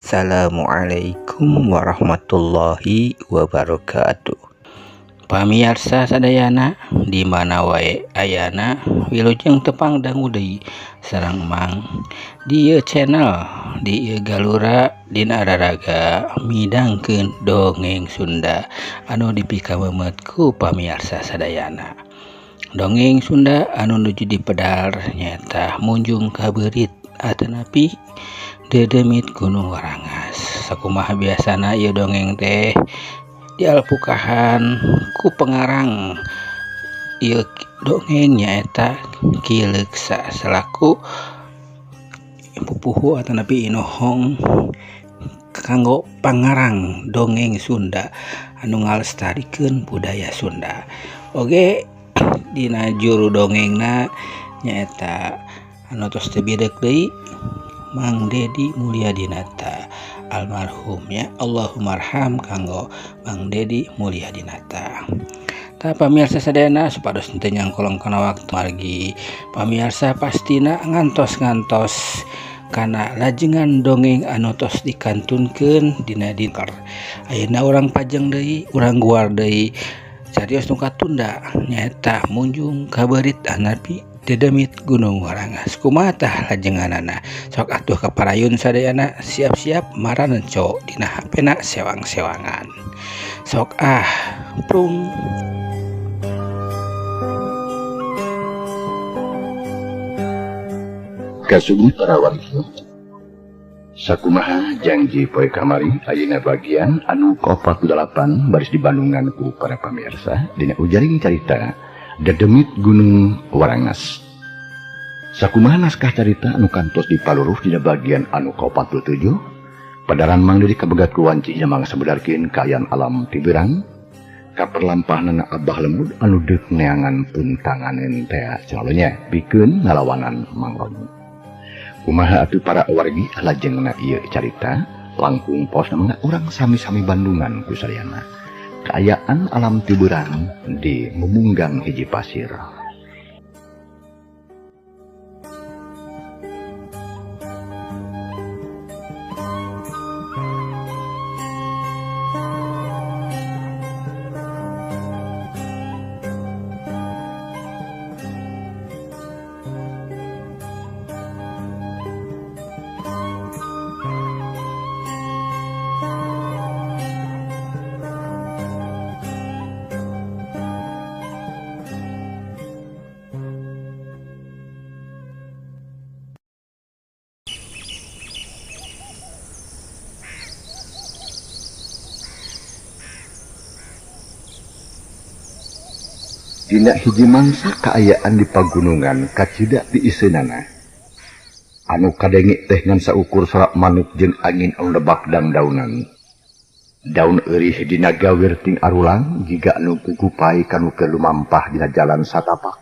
Assalamualaikum warahmatullahi wabarakatuh. Pamiarsa sadayana di mana wae ayana wilujeng tepang dangu deui sareng Mang di ieu channel di ieu galura dina raraga midangkeun dongeng Sunda anu dipikamemet ku pamiarsa sadayana. Dongeng Sunda anu nuju dipedar nyaeta Munjung ka Beurit atanapi Dedemit Gunung Warangas. Sakumaha biasana ieu dongeng teh dialpukahan ku pengarang ieu dongeng nyaeta Ki Leuksa selaku pupuhu atanapi inohong kanggo pangarang dongeng Sunda anu ngalestarikeun budaya Sunda. Oge dina juru dongengna nyaeta anu tos teu bideuk deui Mang Dedi Mulyadinata almarhum ya, Allahumarham kanggo Mang Dedi Mulyadinata. Tah pamirsa sadayana supados teu nyangkolong kana waktu margi pamirsa pastina ngantos-ngantos kana lajengan dongeng anu tos dikantunkeun dina dinker. Ayeuna urang pajeng deui, urang guar deui carios nu katunda nyaeta Munjung ka Beurit anapi Dedemit Gunung Warangas. Kumaha tah lajenganana? Sok atuh kaparayun sadayana siap-siap maranenco dina hapena sewang-sewangan. Sok ah prung. Kasugi para warga. Sakumaha janji poe kamari ayeuna bagian anu ka-48 baris dibandungan ku para pamirsa dina ujaring carita Dedemit Gunung Warangas. Sakumaha naskah carita anu kantos dipaluruh dina bagian anu ka-47 padaran Mang Dedi kabegat ku wanci nya mangsa bedarkeun kaayaan alam tiberang kaperlampahnana Abah Lemud anu deuk neangan puntanganeun teh calonnya pikeun ngalawanan Mang Roni. Kumaha atuh para wargi lajengna ieu carita langkung pos mangga urang sami-sami bandungan ku sadayana. Kaayaan alam tiberang di memunggang hiji pasir. Dina hiji mangsa kaayaan di pagunungan kacida diiseunana. Anu kadenge teh ngan saukur sorak manuk jeung angin anu lebak dangdaunan. Daun eurih dina gawir ting arulang jiga anu kukupai kanu keur lumampah dina jalan satapak.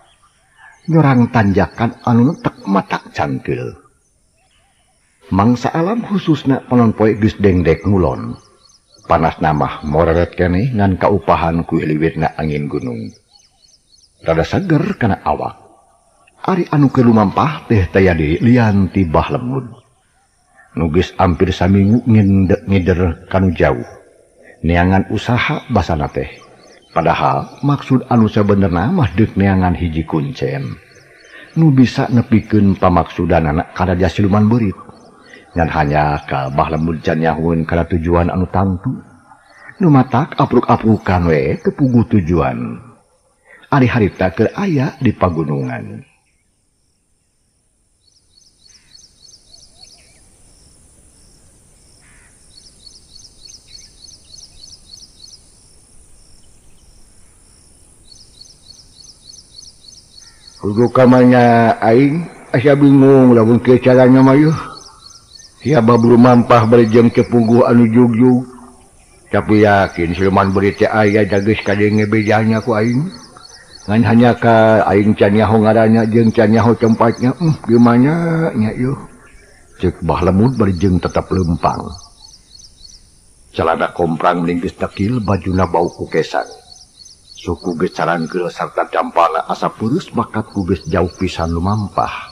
Nyorang tanjakan anu netek matak cangkeul. Mangsa alam khususna panon poe geus dengdek ngulon. Panasna mah moreret keneh ngan kaupahan ku hiliwirna angin gunung. Rada seger kana awak. Ari anu keur lumampah teh taya deui lian ti Bah Lemud. Nu geus ampir saminggu ngider kanu jauh. Neangan usaha basana teh. Padahal maksud anu sabenerna mah deuk neangan hiji kuncen. Nu bisa nepikeun pamaksudanana kana dia siluman beurit. Ngan hanya ka Bah Lemud can nyahueun kana tujuan anu tangtu. Nu matak apruk-aprukan we teu puguh tujuan. Ari harita keur aya di pagunungan. Kudu kamanya aing asa bingung lamun kieu caranya mah yeuh. Sia baburu mampah bari jeung teu puguh anu jugjug. Tapi yakin siluman beurit teh aya da geus kadenge bejana ku aing. Ngan hanya ka aing can nyaho ngaranna jeung can nyaho tempatnya, gimana nya yeuh. Ceuk Bah Lemud bari jeung tetep leumpang. Calana komprang mending geus tekil bajuna bau ku kesan. Suku geus carangkeul sarta dampalna asa peureus bakat ku geus jauh pisan lumampah.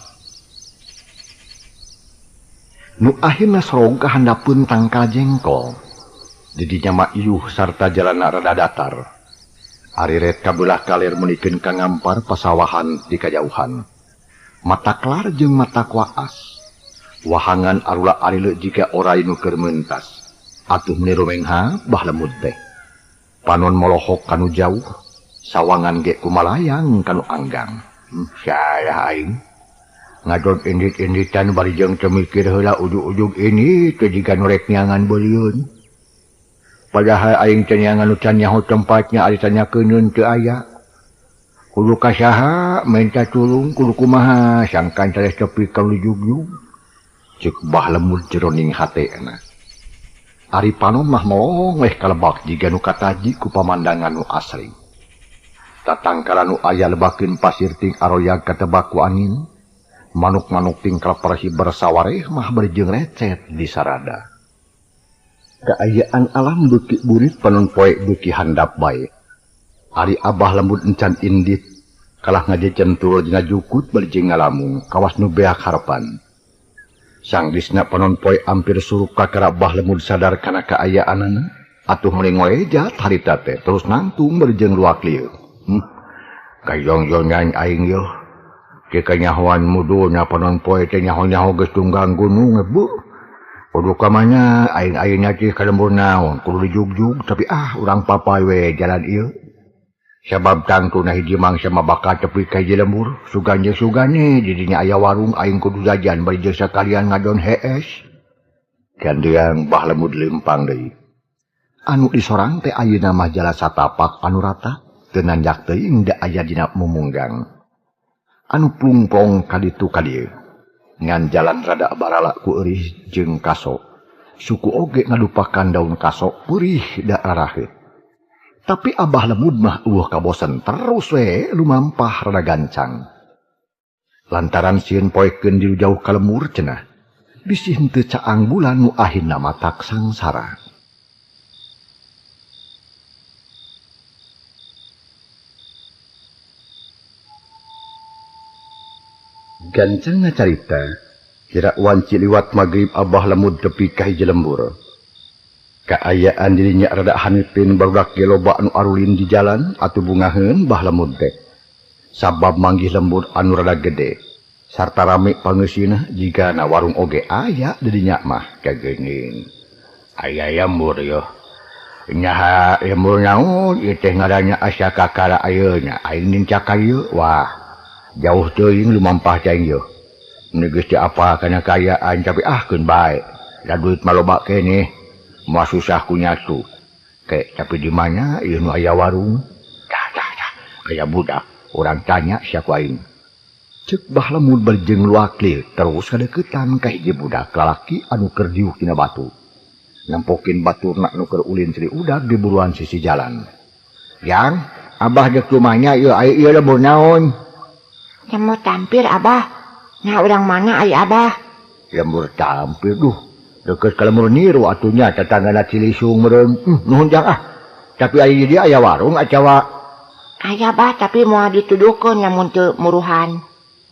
Nu akhirna sorong ka handapeun tangkal jengkol. Didinya mah iuh sarta jalana rada datar. Ari ret kabelah kaler meunikeun ka ngampar pasawahan di kajauhan. Mata kelar jeung mata kuaas. Wahangan arula arile jika orai nu keur mentas. Atuh meuni rumengha Bah Lemud teh. Panon molohok kanu jauh, sawangan ge kumalayang kanu anggang. Salah aing. Ngadon indit-inditan bari jeung teu mikir heula ujug-ujug ini teh jiga nu rek neangan beuliun. Padahal aing teh neangan nu can nyaho tempatnya ari tanyakeun teu aya. Kudu ka saha minta tulung kudu kumaha sangkan teh tepi ka jugjug. Ceuk Bah Lemud jeroning hatena. Ari panon mah melong weh kalebak jiga nu kataji ku pamandangan nu asri. Tatangkalan nu aya lebakeun pasir ting aroyag katebak ku angin. Manuk-manuk ting kalparhi bersawareh mah bari jeung recet di sarada. Kaayaan alam beuki burit panon poe beuki handap bae. Ari Abah Lemud encan indit kalah ngajecentul dina jukut bari jeung ngalamung kawas nu beak harepan. Sanggeusna panon poe ampir surup kakara Bah Lemud sadar kana kaayaanana atuh meuni ngolejat harita teh terus nangtung bari jeung luak lieu. Kayong-yongan aing yeuh. Jika nyahoan muduna panon poe teh nyaho-nyaho geus tunggang gunung bu. Kudu ka mana aing ayeuna teh ka lembur naon kudu dijugjug tapi ah urang papay we jalan ieu. Sabab tangtuna hiji mangsa mah bakal tepi ka hiji lembur sugan jeung sugane didinya aya warung aing kudu jajan bari jeung sakalian ngadon hees. Gandeang Bah Lemud lempang deui. Anu disorang teh ayeuna mah jalan satapak anu rata teu nanjak teuing da aya dina mumunggang. Anu plungplong kaditu kadieu. Ngan jalan rada barala ku eurih jeung kaso. Suku oge ngadupakan daun kaso purih da raraheut. Tapi Abah Lemud mah eueuh kabosen terus we lumampah rada gancang. Lantaran sieun poekeun di jauh ka lemur cenah. Bisi henteu caang bulan nu akhirna matak sangsara. Gancang ngacarita, kira wanci liwat magrib Abah Lemud tepi ka hiji lembur. Kaayaan dirinya rada haneuteun barudak ge loba anu arulin di jalan atuh bungaheun Bah Lemud teh. Sabab manggih lembur anu rada gede, sarta rame pangeusina jigana warung oge aya didinya mah kageuning. Aya lembur yeuh. Nyaha lembur naon ieu teh ngaranna asa kakara ayeuna aing nincak ka ieu wah. Jauh teuing lumampah cai yeuh. Mun geus teu apal kana kaayaan tapi ah keun bae. Da duit mah loba keneh. Moal susah ku nyatu. Ke tapi di mana ieu nu aya warung? Tah tah tah. Aya budak, urang tanya sia ku aing. Ceuk Bah Lemud bari jeung luak lieu terus kadeuketan ka hiji budak lalaki anu keur diuk dina batu. Nempokin baturna nu keur ulin sri udag di buruan sisi jalan. Yang Abah deuk rumahnya ieu aya ieu lembur naon? Lembur tampir Abah. Nah urang mana ari Abah? Lembur tampir duh. Deukeut ka lembur niru atunya tetanggana Cilisung meureun. Nuhun jang ah. Tapi ari di aya warung atawa aya Bah tapi moal dituduhkeun lamun teu muruhan.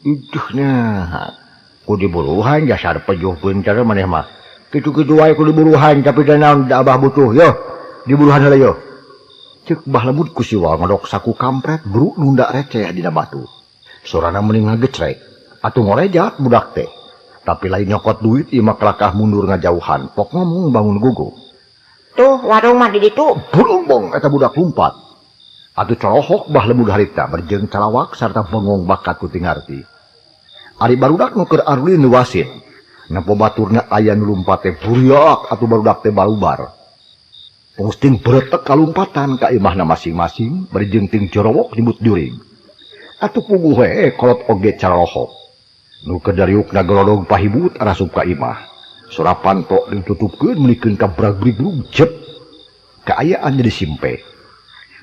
Iduh nah. Ku diburuhan jasar pejuh pinter maneh mah. Kitu-kitu wae ku diburuhan tapi da naon da Abah butuh yo. Diburuhan heula yo. Ceuk Bah Lemud ku siwal ngodok saku kampret bru nunda receh dina batu. Sorana mending ngagecrek atuh ngorejat budak teh. Tapi lain nyokot duit ieu mah kelakah mundur ngajauhan. Pok ngomong bangun gugup. Tuh warung mah di ditu. Burumbong eta budak lumpat. Atuh colohok Bah Lemud harita berjeng calawak sarta bengong bakat ku tingarti. Ari barudak nu keur arulin wasit. Nempo baturna aya nu lumpat teh buriak atuh barudak teh barubar. Posting beretek kalumpatan ka imahna masing-masing bari jeung ting jorowok nyebut juring. Atuh puguh we kolot oge carohok. Nu keur dariukna gelodog pahibut arasup ka imah. Sora panto ditutupkeun meulikeun ka brag-briglug jep. Kaayaan jadi simpe.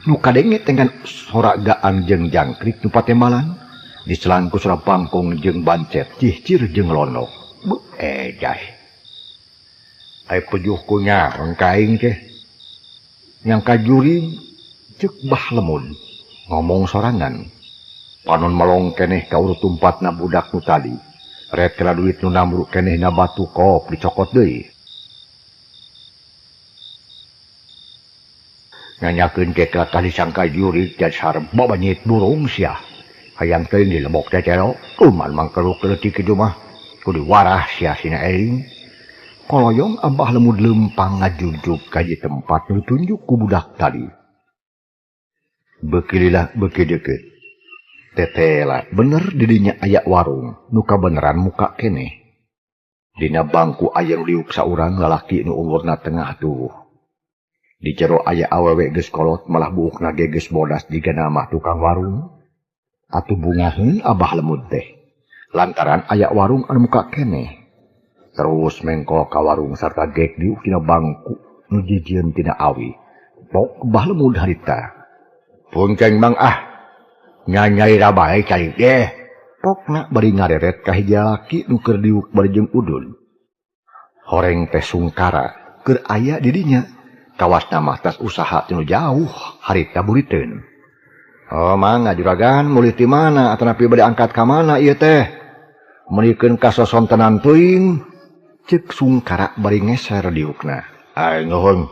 Nu kadenge tengan sora gaang jeung jangkrik nu patembalan, diselang ku sora bangkong jeung bancet, cihcir jeung lonok. Beuh ejas. Ai pejuh ku nyareng ka aing teh. Nyangka juring ceuk Bah Lemud ngomong sorangan. Panon melong keneh ka urut tumpatna budak nu tadi. Retela duit nu namru keneh na batu kop dicokot deui. Nanyakeun ke kalah disangka jurig jasar babanyit burung sia. Hayang teuing dilebok teh cero, kuman mangkeruk leutik kitu mah. Kudu warah sia sina eling. Koloyong Abah Lemud lempang ngajugjug ka tempat nu ditunjuk ku budak tadi. Beuki lila beuki deukeut. Tetela bener didinya aya warung nu kabeneran muka keneh. Dina bangku aya nu diuk saurang lalaki nu umurna tengah tuh. Di jero aya awewe geus kolot malah buukna ge geus bodas jiga mah tukang warung. Atuh bungaheun Abah Lemud teh. Lantaran aya warung anu muka keneh. Terus mengkol ka warung sarta gek diuk dina bangku nu jijieun tina awi. Pok Abah Lemud harita. Pungkeng mang ah. Nyanyai rabae cari deh. Pokna bari ngareret ka hiji lalaki nu keur diuk bari jeung udun. Horeng teh Sungkara keur aya di dinya. Kawasna mah tas usaha tinu jauh harita buriteun. Oh mangga juragan mulih ti mana atanapi bade angkat ka mana ieu teh? Meulikeun ka sosontenan teuing. Ceuk Sungkara bari ngeser diukna. Ai nuhun.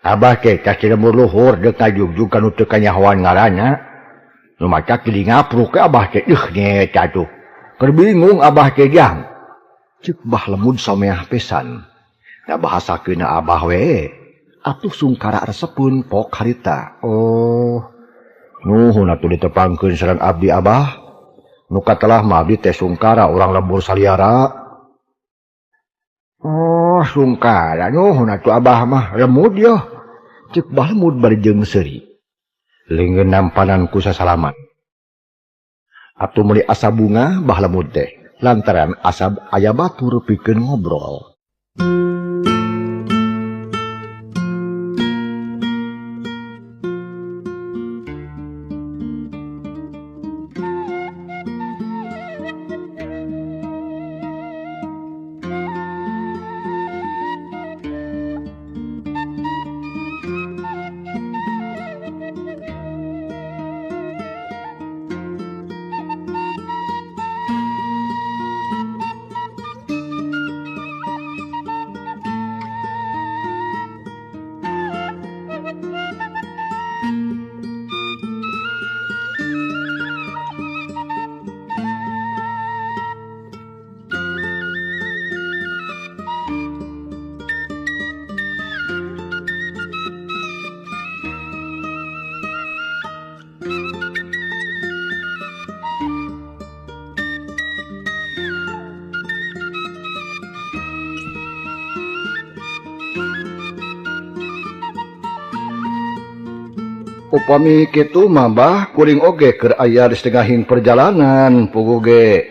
Abah teh tas lembur luhur deuk ngajugjug ka nu teu kanyahoan ngaranna. Nu maca kieu ngapruk ke abah teh deuh nyeta tuh. Keur bingung abah teh jang. Ceuk Bah Lemud someah pisan. Da bahasakeunna abah we. Atuh Sungkara resepeun pok harita. Oh. Nuhun atuh ditepangkeun sareng abdi abah. Nu katelah mah abdi teh Sungkara urang lembur saliara. Oh, Sungkara nuhun atuh abah mah Lemud yo. Ceuk Bah Lemud bari jeung seuri. Leungeun nampanan ku sasalaman. Atuh meuli asa bunga Bah Lemud teh lantaran asa aya batur pikeun ngobrol. Upami kitu mah bah kuring oge keur aya di setengahing perjalanan puguh ge.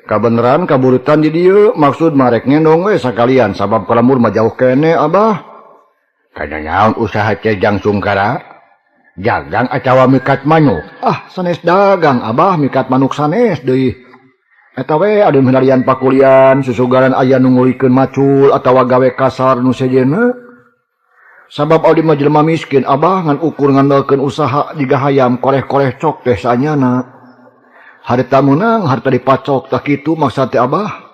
Kabeneran kaburitan di dieu maksud marek ngendong we sakalian sabab ka lembur mah jauh keneh abah. Kana naon usaha teh jang Sungkara? Dagang atawa mikat manuk? Ah sanes dagang abah mikat manuk sanes deui. Eta we anu hinarian pakulian susugaran aya nu ngulikeun macul atawa gawe kasar nu sejenna. Sabab abdi mah jelema miskin abah ngan ukur ngandalkeun usaha jiga hayam koreh-koreh cok teh sanyana. Harta meunang harta dipacok tah kitu maksud teh abah.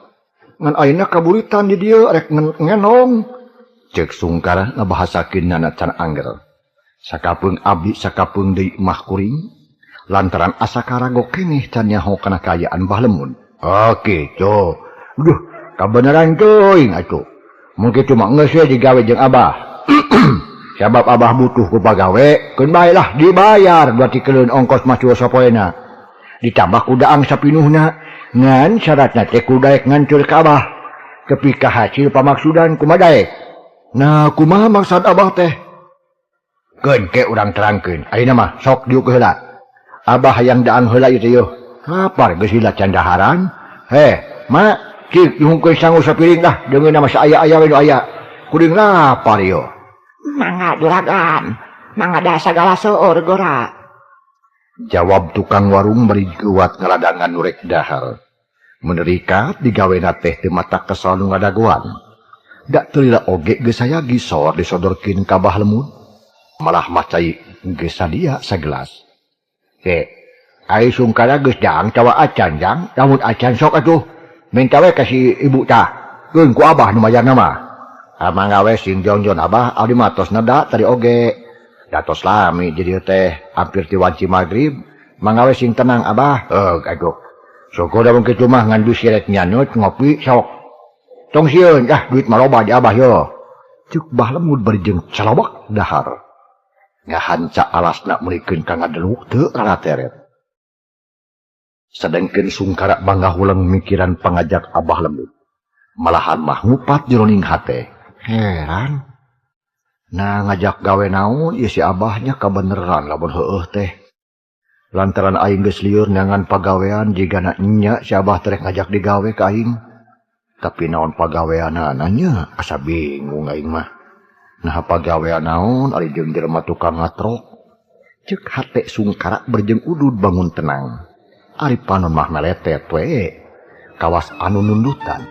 Ngan ayeuna kaburitan di dieu rek ngenong. Ceuk Sungkara ngabahasakeun nana can angger. Sakapeung abdi sakapeung deui mah kuring lantaran asa karago keneh can nyaho kana kaayaan Bah Lemud. Oh kitu. Duh, kabeneran teuing atuh. Mun kitu mah geus we digawe jeung abah. Sabab abah butuh ku pagawe, keun bae lah dibayar berarti keuleun ongkos macul sapoena. Ditambah ku daang sapinuhna, ngan syaratna teh ku daek ngancur ka abah. Tepi ka hasil pamaksudan kumaha daek. Nah, kumaha maksud abah teh? Keun ke urang terangkeun. Ayeuna mah sok diuk heula. Abah hayang daang heula ieu teh yeuh. Lapar geus lila can daharan. Heh, ma, cik nyuhunkeun sangu sapiring lah, deungeunna mah saaya-aya we nu aya. Kuring lapar ieu. Mangga juragan, mangga da sagala seueur gora. Jawab tukang warung bari kuat ngaladangan nu rek dahar. Menerikat digawena teh teu mata kesal nu ngadagoan. Da teu lila oge geus sayagi sor disodorkeun ka Bah Lemud. Malah macai geus sadia sagelas. Ke, ai Sungkara geus daang tawa acan jang, lamun acan sok atuh. Minta we ka si ibu tah. Keun ku abah nu mayarna mah. Mangga we sing jongjon abah abdi mah tos neda tadi oge. Da tos lami jadi teh hampir ti wanci magrib. Mangga we sing tenang abah. Aduh. Syukur da mun kitu mah ngan duit rek nyanut ngopi sok. Tong sieun ah duit mah loba di abah yo. Cuk Bah Lemud bari jeung calobak dahar. Ngahanca alasna meulikeun ka ngadeluk teu rarateret. Sedengkeun Sungkara bangga huleng mikiran pangajak Abah Lemud. Malahan mah ngupat jroning hate. Heran. Nah ngajak gawe naon ieu si abahnya kabeneran lamun heueuh teh. Lantaran aing geus lieur neangan pagawean jigana nya si abah teh ngajak digawe ka aing. Tapi naon pagaweanana nya asa bingung aing mah. Nah pagawean naon ari jeung jelema tukang ngatrok. Ceuk hate Sungkara berjeng udud bangun tenang. Ari panon mah meletet we kawas anu nundutan.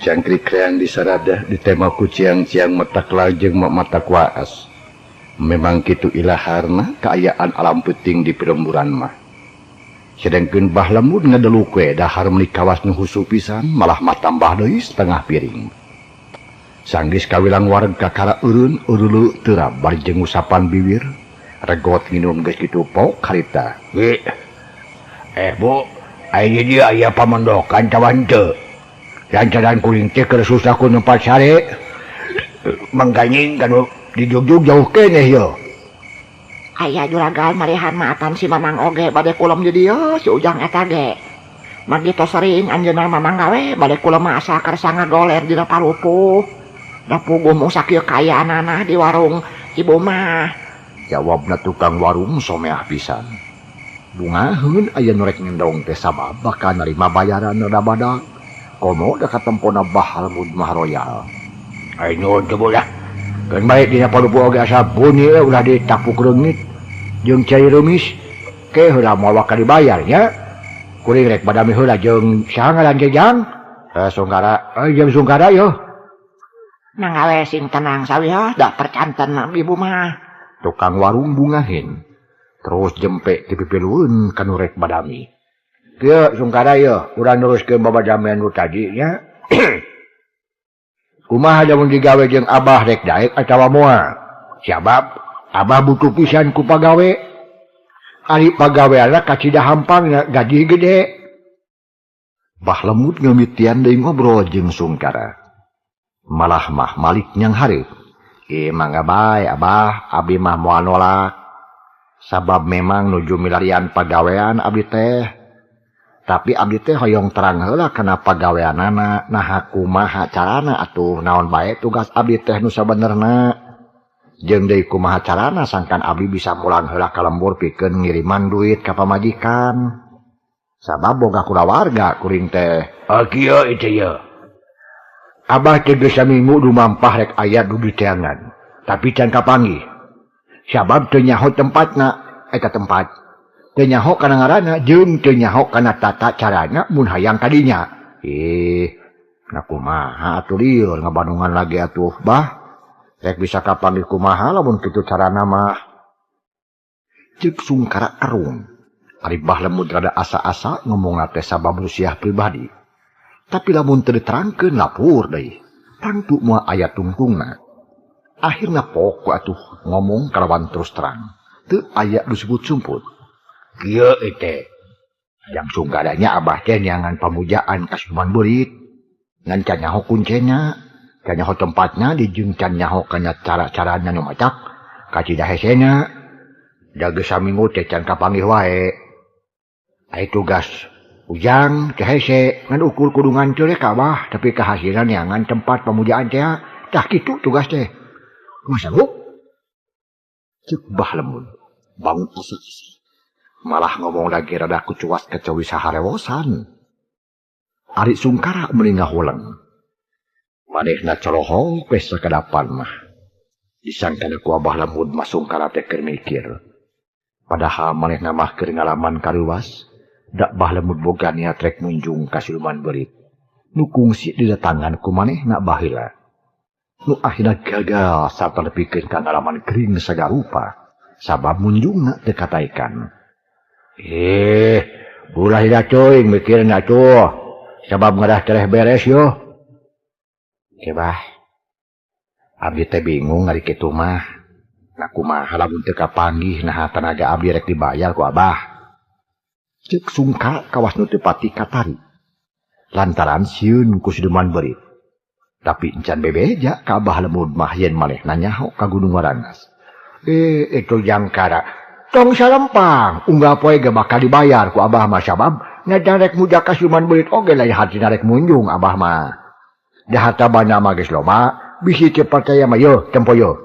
Cangkrik reang di saradah ditema ku ciang-ciang metak lajeng matak waas. Memang kitu ilaharna kaayaan alam peuting di piremburan mah. Sedengkeun Bah Lemud ngadeluk we dahar meuni kawas nu husu pisan malah mah tambah deui setengah piring. Sanggis kawilang wareg kakara eureun eureuleu teu bari jeung ngusapan bibir, regot nginum geus kitu pok harita. Bu, aya di dieu aya pamondokan cawan teu? Lantaran kuring teh keur susah ku nempat sare. Mangkanying kanu dijugjug jauh keneh yo. Aya juragan malehan mah atan si Mamang oge bade kulem di dieu si Ujang eta ge. Magi tos sering anjeunna Mamang gawe bade kulem mah asa kersa ngagoler dina palupuh. Da puguh mung sakieu kaayaanana di warung ibu mah. Jawabna tukang warung someah pisan. Bungaheun aya nu rek ngendong teh sabab bakal narima bayaran rada badak. Komo da katempona Bah Lemud mah royal. Ai nuhun teh bolah. Keun bae dina palupuh oge asa bunyi we ulah ditapuk reungit jeung cai reumis. Ke heula moal bakal dibayar nya. Kuring rek badami heula jeung saha ngaran teh Jang? Sungkara. Jeung Sungkara yo. Mangga we sing tenang sawios da percanten ibu mah. Tukang warung bungahin. Terus jempe dipipilueun ka nu rek badami. Kieu Sungkara yeuh, urang neruskeun babadamian nu tadi nya. Kumaha lamun digawe jeung abah rek daek atawa moal? Sabab abah butuh pisan ku pagawe. Ari pagaweanna kacida hampang gaji gede. Bah Lemud ngemitian deui ngobrol jeung Sungkara. Malah mah malik nyang hareup. Mangga bae abah, abdi mah moal nolak. Sabab memang nuju milarian pagawean abdi teh. Tapi abdi teh hoyong terang heula kana pagaweanana, naha kumaha carana atuh naon bae tugas abdi teh nu sabenerna. Jeung deui kumaha carana sangkan abdi bisa mulang heula ka lembur pikeun ngiriman duit ka pamajikan. Sabab boga kulawarga kuring teh. Kieu ieu ye. Abah teh geus saminggu dumampah rek aya du diteangan, tapi can kapanggih. Sabab teu nyaho tempatna eta tempat. Teu nyaho kana ngaranna jeung teu nyaho kana tata carana mun hayang kadinya. Nah kumaha atuh lieur ngabandungan lagi atuh bah. Rek bisa kapanggih kumaha lamun kitu carana mah. Ceuk Sungkara kerung. Ari Bah Lemud rada asa-asa ngomongna teh sabab rusiah pribadi. Tapi lamun teu diterangkeun lapur deui. Tangtu moal aya tungtungna. Akhirna pokok atuh ngomong kalawan terus terang. Teu aya nu sumput-sumput. Kieu teh. Yang sungkaranya abah teh neangan pamujaan ka siluman beurit. Ngan can nyaho kuncena, can nyaho tempatna dijieun can nyaho kana cara-carana nu macak kacida hesena. Da geus saminggu teh can kapanggih wae. Ai tugas Ujang teh hese ngan ukur kudu nganteur ka abah tapi kahasilan neangan tempat pamujaan teh. Tah kitu tugas teh. Kumaha sanggup? Ceuk Bah Lemud bangun asa-asa. Malah ngomong lagi rada kucuas kecawi saharewosan. Ari Sungkara meuni ngahuleng. Manehna corohong we sakadapan mah. Disangkana ku Abah Lemud mah Sungkara teh keur mikir. Padahal manehna mah keur ngalaman karuas. Dak Bah Lemud boga niat rek nunjung ka siluman beurit. Nu kungsi didatangan ku manehna baheula. Nu akhirna gagal sarta nepikeun ka ngalaman gering sagarupa. Sabab munjungna teu kataekan. Ulah hila teuing mikirna atuh. Sabab ngadah tereh beres yo. Bah. Abdi teh bingung ari kitu mah. Nah kumaha lamun teu kapanggih naha tanaga abdi rek dibayar ku abah. Ceuk Sungkara kawas nu teu pati katari. Lantaran sieun ku siluman beurit. Tapi encan bebeja ka Abah Lemud mah yen manehna nyaho ka Gunung Warangas. Itu jangkara. Tong salempang, unggal poe ge bakal dibayar ku abah mah sabab najan rek muja ka siluman beurit oge lain hatina rek munjung abah mah. Da harta banda mah geus loba, bisi teu percaya mah yeuh tempo yeuh.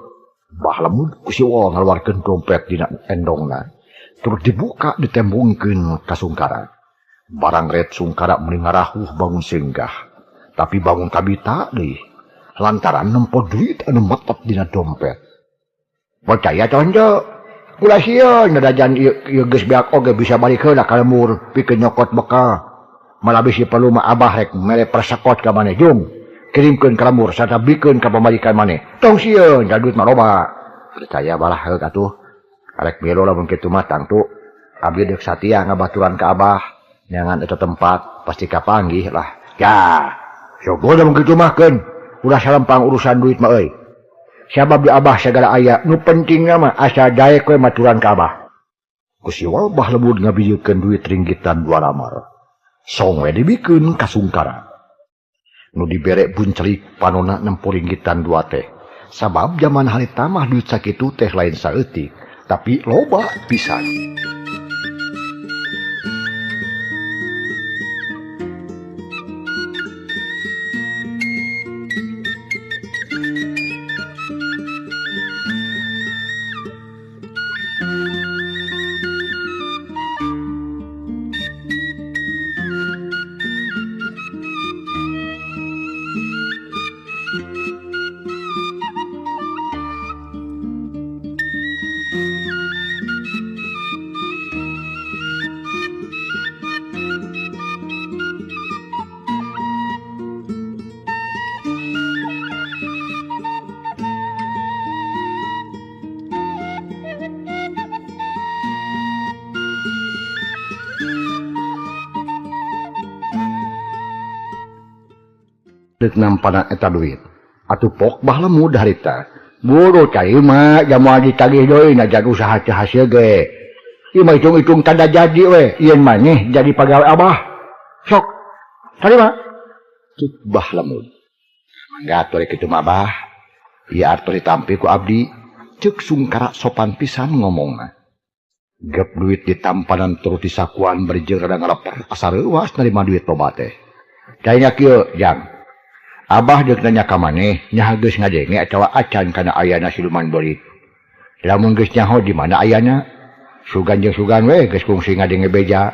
Bah Lemud ku si Wol ngaluarkeun dompet dina endongna. Terus dibuka ditembungkeun ka Sungkara. Barang ret Sungkara meuni ngarahuh bangun singgah. Tapi bangun kabita deui. Lantaran nempo duit anu metet dina dompet. Percaya teh henteu? Ulah sieun nadajan ieu geus beak oge bisa balik heula ka lembur pikeun nyokot bekal. Malah bisi perlu mah abah rek mere persekot ka maneh jung. Kirimkeun ka lembur sarta bikeun ka pamajikan maneh. Tong sieun da duit mah loba. Percaya balah heuk atuh. Arek milu lamun kitu mah tangtu abdi deuk satia ngabaturan ka abah neangan eta tempat pasti kapanggih lah. Ya, syukur lamun kitu mah keun. Ulah salempang urusan duit mah euy. Sabab di abah segala aya nu pentingna mah asa daek we maturan ka abah. Ku si Wabah Lemud ngabijeukeun duit ringgitan 2 lamar. Song we dibikeun ka Sungkara. Nu dibere buncelik panona nempo ringgitan 2 teh. Sabab jaman harita mah duit sakitu teh lain saeutik, tapi loba pisan. Nampana eta duit atuh pok Bah Lemud harita buru cai mah jamuan ditagih deui najan usaha teu hasil ge ieu mah hitung-hitung tanda jadi we ieun maneh jadi pagawe abah sok tarima cek Bah Lemud mangga atuh rek kitu mah abah ieu artos ditampi ku abdi cek Sungkara sopan pisan ngomongna gep duit ditampanan terus disakuan bari jeung rada ngaleper asa reuas narima duit loba teh cai kieu jang Abah deuk nanya ka maneh nyaha geus ngadenge atawa acan kana ayana siluman beurit. Lamun geus nyaho di mana ayana? Sugan jeung sugan we geus kungsi ngadenge beja.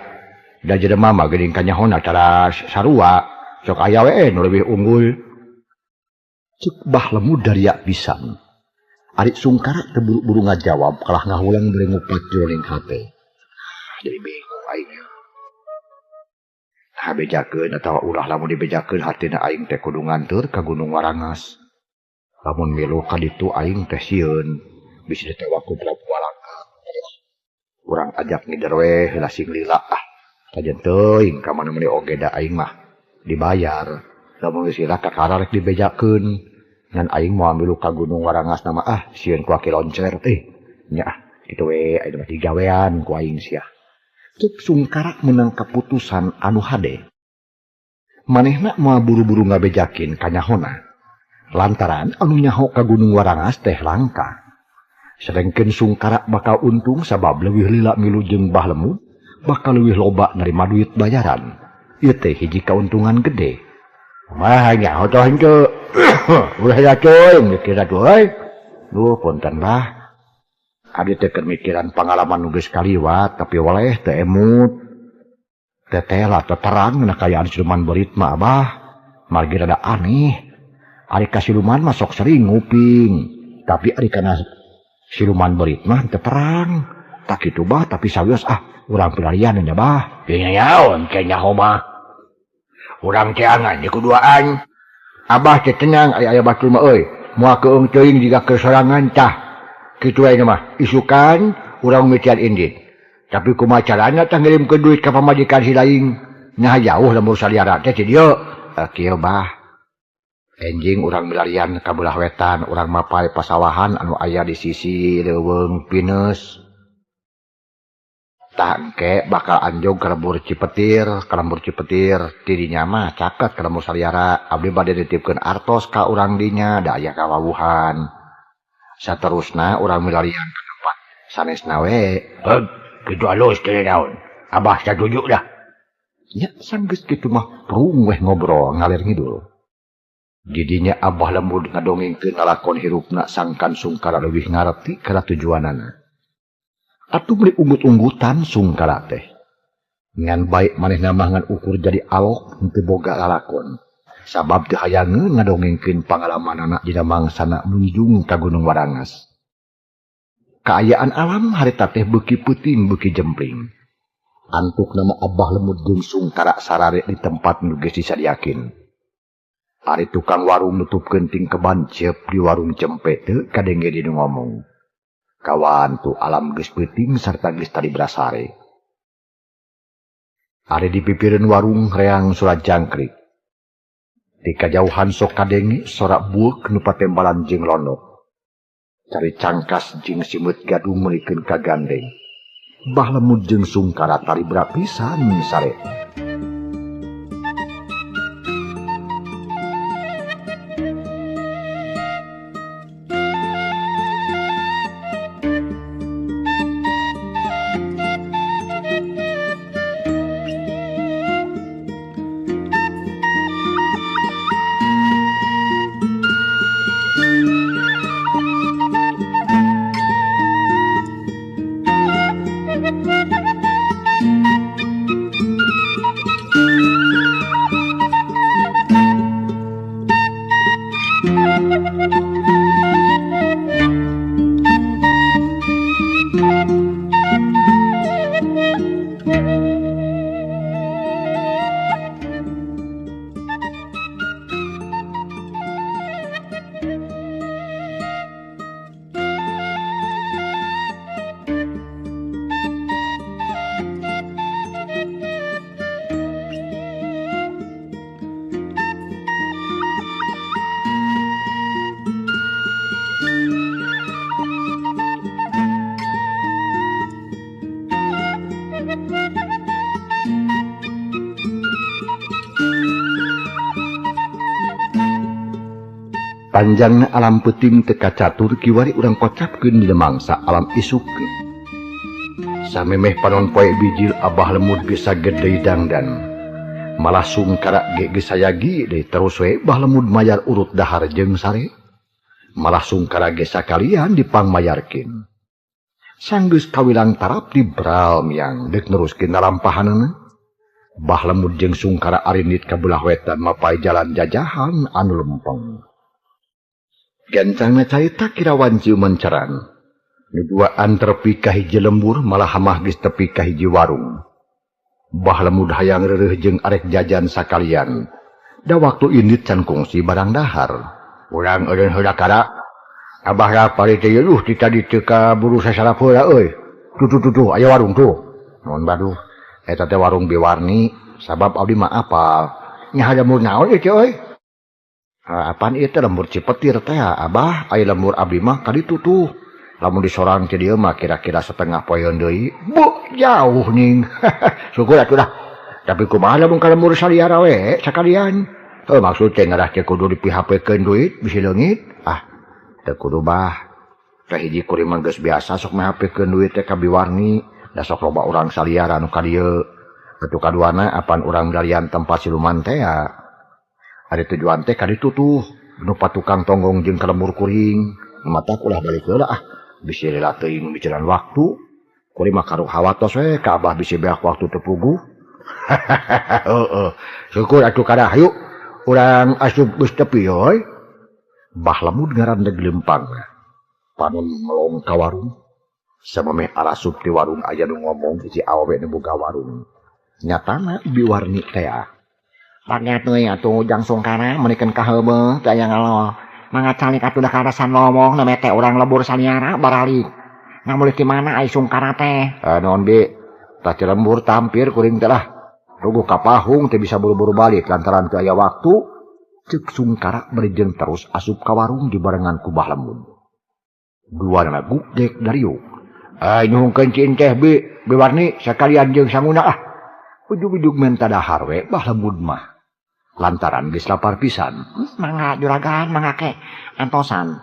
Da jelema mah geuning kanyahona cara sarua, sok aya we nu leuwih unggul. Ceuk Bah Lemud daria pisan. Ari Sungkara teu buru-buru ngajawab kalah ngahulang bari ngupat jroning hate. Jadi bingung aing. Tah bejakeun atawa ulah lamun dibejakeun hatina aing teh kudu nganteur ka Gunung Warangas. Lamun milu ka ditu aing teh sieun bisi ditewak ku Prabu Walaka. Urang ajak ngider we heula sing lila ah. Kajen teuing ka mana meuni oge da aing mah dibayar. Lamun geus sirah kakara rek dibejakeun. Ngan aing moal milu ka Gunung Warangas nama ah sieun ku aki loncer nya ah kitu we aing mah digawean ku aing sia. Cek Sungkara meunang kaputusan anu hade. Manehna moal buru-buru ngabejakin kanyahona. Lantaran anu nyaho ka Gunung Warangas teh langka. Sedengkeun Sungkara bakal untung sabab leuwih lila milu jeung Bah Lemud, bakal leuwih loba nerima duit bayaran. Ieu teh hiji kauntungan gede. Mah nyaho teh henteu. Ulah ya coy, mikir atuh euy. Duh punten lah. Abdi teh keur mikiran pangalaman nu geus kaliwat tapi waleh teu emut. Teteh lah terang na kayaan siluman beurit mah abah. Margi rada aneh. Ari ka siluman mah sok sering nguping, tapi ari kana siluman beurit mah teu terang. Tak kitu bah, tapi sawios ah urang pilarian nya bah. Teu nyaon ke nyaho mah. Urang teangan di kuduaan. Abah teh tenang aya aya batur mah euy. Moal keung teuing jiga keur sorangan tah. Kitu we mah isukan urang mitian indit. Tapi kumaha carana tah ngirimkeun duit ka pamajikan si laing. Nah jauh lembur saliara teh ti dieu. Kieu bah. Enjing urang milarian ka belah wetan, urang mapay pasawahan anu aya di sisi leuweung pinus. Tah engke bakal anjog ka lembur Cipetir, ka lembur Cipetir ti dinya mah caket ka lembur saliara. Abdi bade nitipkeun artos ka urang dinya da aya kawawuhan. Saterusna urang milarian ka tempat sanesna we. Heug, kitu alus teh naon. Abah satuju dah. Nya sanggeus kitu mah prung weh ngobrol ngalir ngidul. Didinya Abah Lemud ngadongengkeun lalakon hirupna sangkan Sungkara leuwih ngareti kana tujuanana. Atuh meuli unggut-unggutan Sungkara teh. Ngan baik manehna mah ngan ukur jadi alok henteu boga lalakon. Sabab teu hayangeun ngadongengkeun pangalamanana dina mangsana munjung ka Gunung Warangas. Kaayaan alam harita teh beuki peuting beuki jempling. Antukna mah Abah Lemud jeung Sungkara sarare di tempat nu geus disadiakeun. Ari tukang warung nutupkeun tingkeban ceep di warung cempe teu kadenge di nu ngomong. Kawan tu alam geus peuting sarta geus tadi brasare. Ari di pipireun warung reang surat jangkrik. Di kajauhan sok kadenge sorak bueuk nu patembalan jeung londok. Cari cangkas jeung simeut gadung meulikeun ka gandeng. Bah Lemud jeung Sungkara taribra pisan sare. Panjangna alam peuting teu kacatur kiwari urang kocapkeun dina mangsa alam isukna. Samemeh panon poe bijil Abah Lemud bisa gede dangdan. Malah Sungkara ge geus sayagi deui terus we Bah Lemud mayar urut dahar jeung sare. Malah Sungkara ge sakalian dipangmayarkeun. Sanggeus kawilang tarap di bral miang deuk neruskeun lalampahanana. Bah Lemud jeung Sungkara arindit ka belah wetan mapay jalan jajahan anu lempeng. Gancangna carita kira wanci menceran. Nu duaan tepi ka hiji lembur malah hamah geus tepi ka hiji warung. Bah Lemud hayang reureuh jeung arek jajan sakalian. Da waktu indit can kungsi barang dahar. Urang eureun heula kada. Abah rapari teh leuh ti tadi teu kaburu sasalap heula euy. Tuh tuh tuh tuh aya warung tuh. Naon baduh. Eta teh warung Biwarni sabab abdi mah apal. Nya hayang naon ieu teh euy. Apaan ieu teh lembur Cipetir teh Abah, aya lembur abdi mah ka ditu tuh. Lamun disorang ti dieu mah kira-kira setengah poeun deui. Bu, jauh ning. Syukur atuh dah. Tapi kumaha lamun ka lembur saliara we sakalian. Heuh maksud teh ngarah teh kudu dipihapekeun duit bisi leungit. Ah, teu kudu bah. Teh hiji kuring mah geus biasa sok mihapekeun duit teh ka Biwarni. Da sok loba urang saliara nu ka dieu. Atuh kaduana apan urang dalian tempat siluman teh ya. Ari tujuan teh ka ditu tuh nu patukang tonggong jeung ka lembur kuring. Matak ulah balik heula ah. Bisi lila teuing bicaran waktu. Kuring mah karuh hawatos we ka Abah bisi beak waktu teu puguh. Heeh. Syukur atuh kada hayu urang asup geus tepi euy. Bah Lemud ngarandeg leumpang. Panon melong ka warung. Samemeh arasup ti warung aya nu ngomong hiji awewe nu boga warung. Nyatana Biwarni teh ah. Baget euy atuh Ujang Sungkara meunikeun ka heubeul teu aya ngalo. Mangga calik atuh da karasan ngomong name teh urang lebur saliara baralik. Ngamulih ti mana ai Sungkara teh? Naon bi? Tah ti lembur tampir kuring teh lah. Ruguh ka pahung teh bisa buru-buru balik lantaran teu aya waktu. Ceuk Sungkara bari jeung terus asup ka warung dibarengan ku Bah Lemud. Duanana gugdek dariuk. Ai nyuhungkeun cing teh bi, Biwarni sakalian jeung sanguna ah. Ujug-ujug menta dahar we Bah Lemud mah. Lantaran geus lapar pisan. Mangga juragan, mangga ke antosan.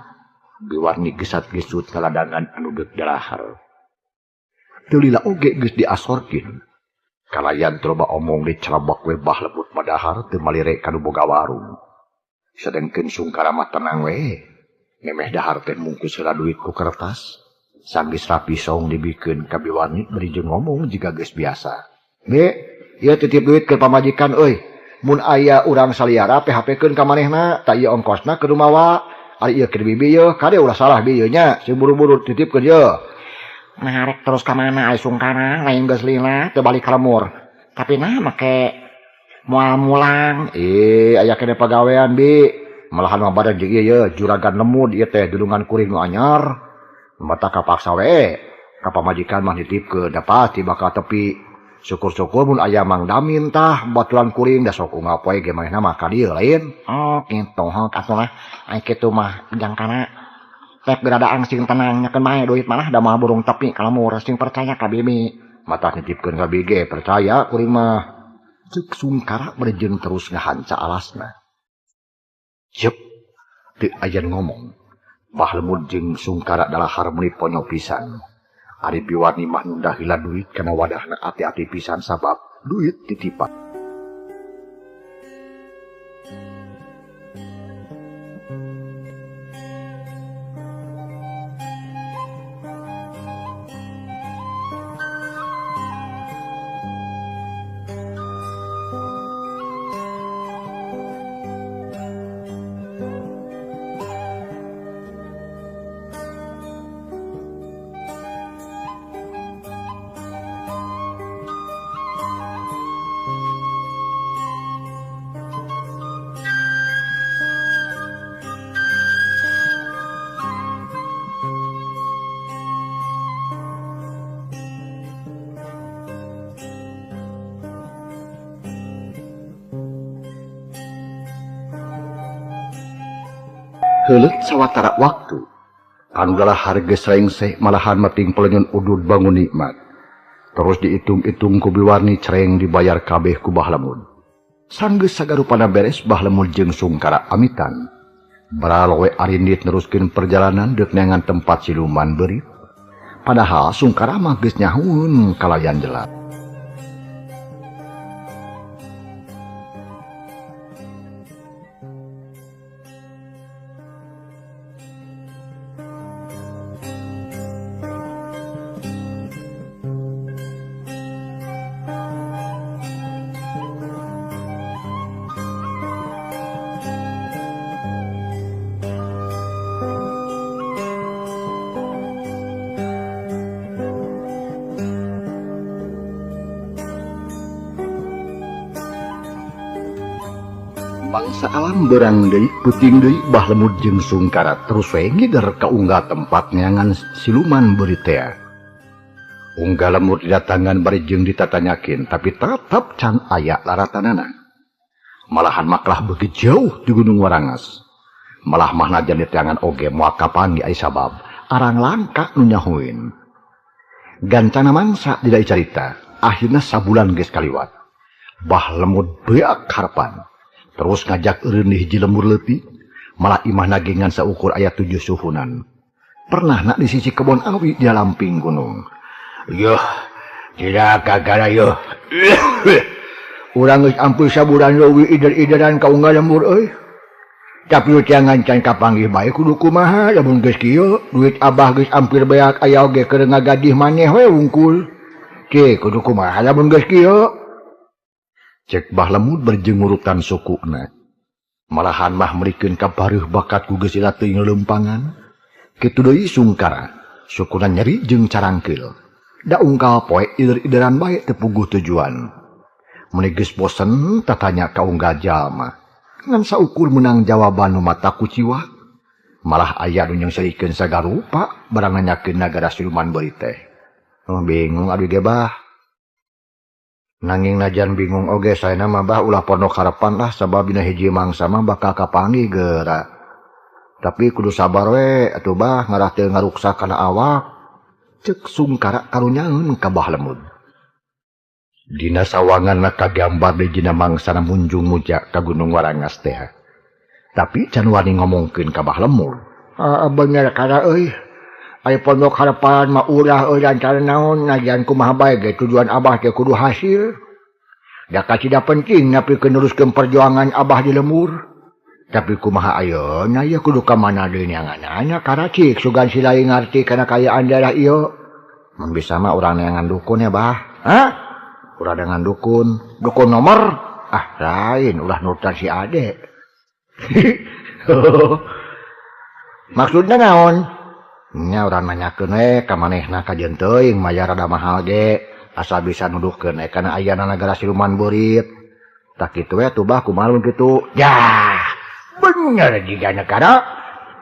Biwarni gesat-gesut kaladangan anu geuk dalahar. Teu lila oge geus diasorkeun. Kalayan teu loba omong dicelebok we Bah Lemud madahar teu malire ka nu boga warung. Sedengkeun Sungkara mah tenang we. Memeh dahar teh mungkus heula duit ku kertas. Sanggeus rapi song dibikeun ka Biwarni bari jeung ngomong jiga geus biasa. Bi, ieu titip duit ke pamajikan euy. Mun aya urang saliara PHP-keun ka manehna, ta ieu ongkosna kudu mawa. Ari ieu keur bibi yeuh, kade ulah salah bi ieu nya, sing buru-buru titipkeun yeuh. Nah rek terus ka mana ai Sungkara, lain geus lila teu balik ka lemur. Tapi nah make moal mulang. Aya keneh pagawean bi. Malahan mah badan jeung ieu yeuh, juragan Lemud ieu teh dulungan kuring nu anyar. Mata kapaksa we, ka pamajikan mah nitipkeun, da pasti bakal tepi. Syukur-syukur mun aya Mang Damin tah baturan kuring da sok unggal poe ge manehna mah ka dieu lain. Oh kitu hok atuh lah. Ai kitu mah jangkana rek geradaang sing tenang nyakeun bae duit malah da moal burung tepi ka lemur sing percaya ka bibi. Mata nitipkeun ka bibi ge percaya kuring mah. Ceuk Sungkara bari jeung terus ngahanca alasna. Jep teu aya ngomong. Bah Lemud jeung Sungkara dalahar meuni ponyo pisan. Ari Biwarni mah nunda heula duit kana wadahna ati-ati pisan sabab duit titipan. Heuleut sawatara waktu anu dalahar geus rengseh malahan meting pelenyun udud bangun nikmat. Terus diitung-itung ku Biwarni cereng dibayar kabeh ku Bah Lemud. Sanggeus sagarupana beres Bah Lemud jeung Sungkara amitan. Baralowe arindit neruskeun perjalanan deuk neangan tempat siluman beurit. Padahal Sungkara mah geus nyahueun kalayan jelas. Bangsa alam berang deui puting deui Bah Lemud jeung Sungkara terus we ngider ka unggal tempat neangan siluman beurit teh. Unggal lemur didatangan bari jeung ditatanyakeun tapi tetep can aya laratanana. Malahan maklah beuki jauh di Gunung Warangas. Malah mah najan diteangan oge moal kapanggih ai sabab arang langka nu nyahoeun. Gancana mangsa didai carita, akhirna sabulan geus kaliwat. Bah Lemud beak harapan. Terus ngajak eureun di hiji lembur leutik, malah imahna ge ngan saukur aya 7 suhunan. Pernah nak di sisi kebon awi di lamping gunung. Yuh, tidak gagara yuh. Urang geus ampun sabulan leuwih ider-ideran ka unggal lembur euy. Tapi jangan can kapanggih bae kudu kumaha lamun geus kieu duit abah geus ampir beak aya oge keur ngagadih maneh we wungkul. Cek kudu kumaha lamun geus kieu. Cek Bah Lemud berjengurutan sukuna. Malahan mah merikeun kabareuh bakat ku geus ila teuing leumpangan. Kitu deui Sungkara, sukuna nyeri jeung carangkeul. Da unggal poe ider-ideran bae teu puguh tujuan. Mun geus bosen tatanya ka unggal jalma. Ngan saukur menang jawaban nu mata kuciwa. Malah aya nu nyengserikeun sagarupa barang nanyakeun nagara siluman beurit teh. Oh, bingung abdi ge bah. Nanging najan bingung oge saena mah bah ulah pondok harapan lah sabab dina hiji mangsa mah bakal kapanggih geura. Tapi kudu sabar we atuh bah ngarah teu ngaruksak kana awak. Ceuk Sungkara karunyaeun ka Bah Lemud. Dina sawanganna kagambar deui dina mangsana munjung muja ka Gunung Warangas teh. Tapi can wani ngomongkeun ka Bah Lemud. Bener kana euy. Ari pondok harapan mah ulah euy lantaran naon najan kumaha bae ge tujuan abah teh kudu hasil. Da kacida penting napikeun neruskeun perjuangan abah di lembur. Tapi kumaha ayeuna ieu kudu ka mana deui neanganana karacik sugan si lain ngarti kana kaayaan daerah ieu. Mun bisa mah urang neangan dukun ya bah. Hah? Urang neangan dukun. Dukun nomor? Ah lain ulah nurutan si Ade. Maksudna naon? Nya urang nanyakeun we ka manehna kajeun teuing mayar rada mahal ge asal bisa nuduhkeun we kana ayana nagara siluman beurit. Tah kitu we atuh bah kumaha mun kitu? Yah, bener jiga negara.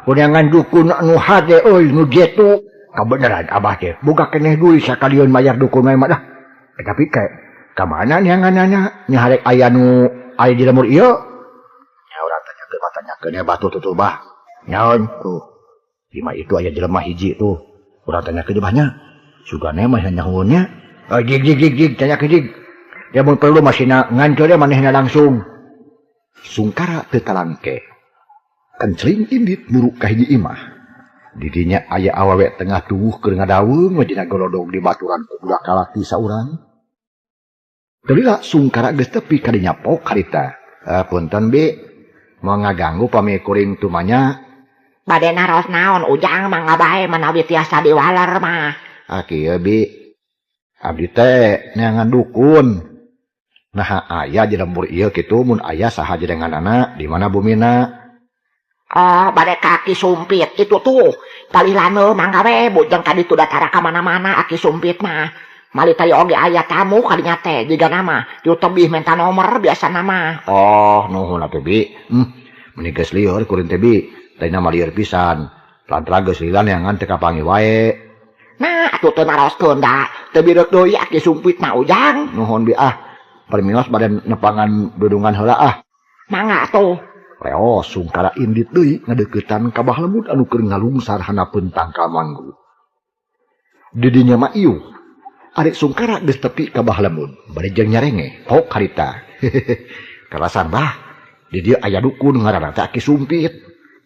Kuneangan dukun anu hade euy nu jetu. Kabeneran abah teh boga keneh duit sakalian mayar dukun we mah dah. Tapi kayak ka mana neanganana nya harek aya nu aya di lembur ieu? Nya urang tanyakeun mah tanyakeun we batu tuh bah. Nyaon tuh. Lima itu aya jelema hiji tuh. Urang tanyakeun bah nya. Sugane mah nyahoeun nya. Oh, jig jig jig jig tanyakeun jig. Ya mun perlu masih ngancur ya manehna langsung. Sungkara teu talangke. Kencling indit muruk ka hiji imah. Didinya aya awewe tengah tuwuh keur ngadaweung we dina golodog di baturan ku budak kalaki saurang. Teu lila Sungkara geus tepi ka dinya pok harita. Punten bi, moal ngaganggu pami kuring tumanya. Bade naros naon Ujang mangga bae manawi tiasa diwaler mah. Ah kieu bi, abdi teh neangan dukun. Naha aya di lembur ieu kitu mun aya saha jenenganana di mana bumina? Oh, bade ka Aki Sumpit itu tuh. Palih laneu mangga we bujeng ka ditu datara ka mana-mana Aki Sumpit mah. Mali tadi oge aya tamu kadinya teh jigana mah dieu tebih menta nomor biasana mah. Oh, nuhun atuh bi. Meuni geus lieur kuring teh bi. Tadina mah lieur pisan. Lantaran geus lila neangan teu kapanggih wae. Nah, atuh teu naroskeun da. Teu bireuk deui Aki Sumpit mah Ujang. Nuhun bi ah. Permios bade nepangan dudungan heula ah. Mangga atuh. Leo Sungkara indit deui ngadeuketan ka Bah Lemud anu keur ngalungsar hanapeun tangkal manggu. Di dinya mah iuh. Ari Sungkara geus tepi ka Bah Lemud, bari jeung nyarenge, pok harita. Kalasan bah, di dieu aya dukun ngaranna teh Aki Sumpit.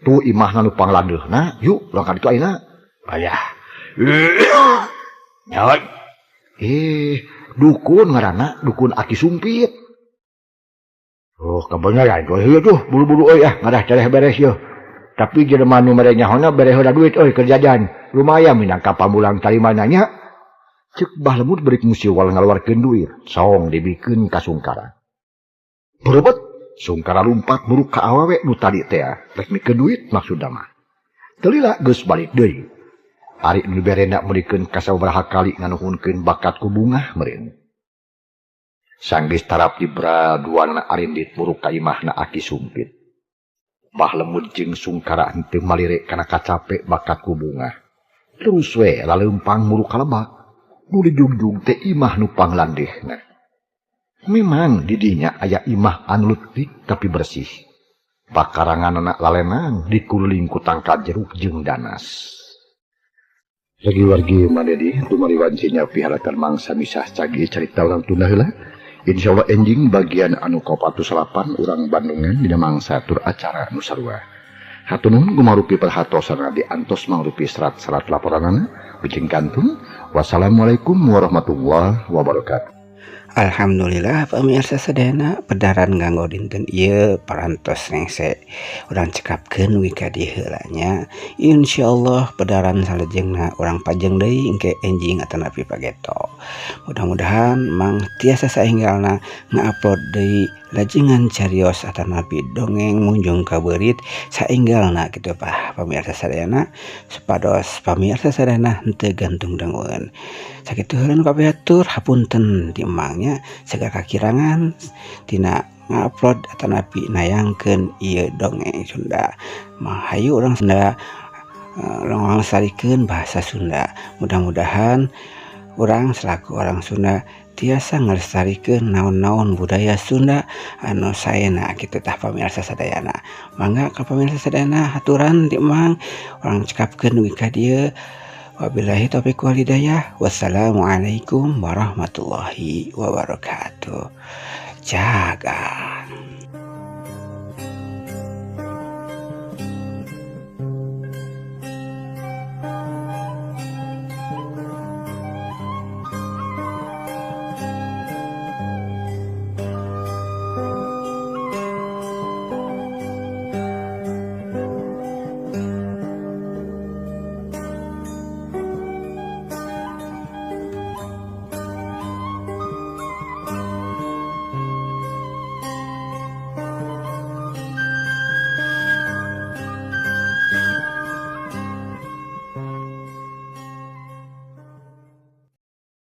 Tuh imahna nu panglandeuhna, yuk urang ka ditu ayeuna. Ayah. Nyawa. Dukun ngaranna dukun Aki Sumpit. Oh, kebenaran tuh, iya tuh, buru-buru euy ah, ngadah celeh beres yeuh. Tapi jelema nu mere nyahona bere heula duit euy keur jajan. Lumayan minangka pamulang tarima nanya. Ceuk Bah Lemud beurik musiwal ngaluarkeun duit, song dibikeun ka Sungkara. Berebet, Sungkara lumpat muruk ka awewe nu tadi teh, rek mikeun duit maksudna mah. Teu lila geus balik deui. Ari nu diberena meurikeun ka sababaraha kali nganuhunkeun bakat ku bungah meureun. Sanggeus tarap dibra duanana arindit muruk ka imahna Aki Sumpit. Bah Lemud jeung Sungkara henteu malire kana kacape bakat ku bungah. Terus we laleumpang muruk ka lebak. Nu dijungjung teh imah nu panglandehna. Memang didinya aya imah anu leutik tapi bersih. Pakaranganana lalenang dikuliling ku tangkal jeruk jeung danas. Wargi-wargi Mang Dedi tumari wancinya piharakan mangsa misah cagi carita urang tunda heula. Insyaallah enjing bagian anu ka-48 urang Bandungan dina mangsa tur acara nu sarua. Hatur nuhun gumarupi perhatosana diantos mangrupi serat-serat laporanana. Wilujeng kantun. Wassalamualaikum warahmatullahi wabarakatuh. Alhamdulillah, pemirsa sadayana, pedaran nganggo dinten ieu parantos rengse urang cekapkeun dugi ka dieu heula nya. Insyaallah pedaran salajengna urang pajeng deui engke enjing atanapi pageto. Mudah-mudahan Mang tiasa saenggalna ngupload deui lajengan carios atanapi dongeng munjung kabeurit saenggalna kitu, Pak, pamirsa sadayana, supados pamirsa sadayana henteu gantung dangueun. Sakitu heula nu kapihatur, hapunten ti Emangnya segala kakirangan tina ngupload atanapi nayangkeun ieu dongeng Sunda. Hayu urang Sunda ngalestarikeun bahasa Sunda. Mudah-mudahan urang selaku orang Sunda tiasa ngalestarikeun naon-naon budaya Sunda anu saena kitu. Tah, pamirsa sadayana, mangga ka pamirsa sadayana, haturan ti Emang urang cekapkeun dugi ka dieu. Wabillahi taufiq wal hidayah, wassalamualaikum warahmatullahi wabarakatuh. Jaga.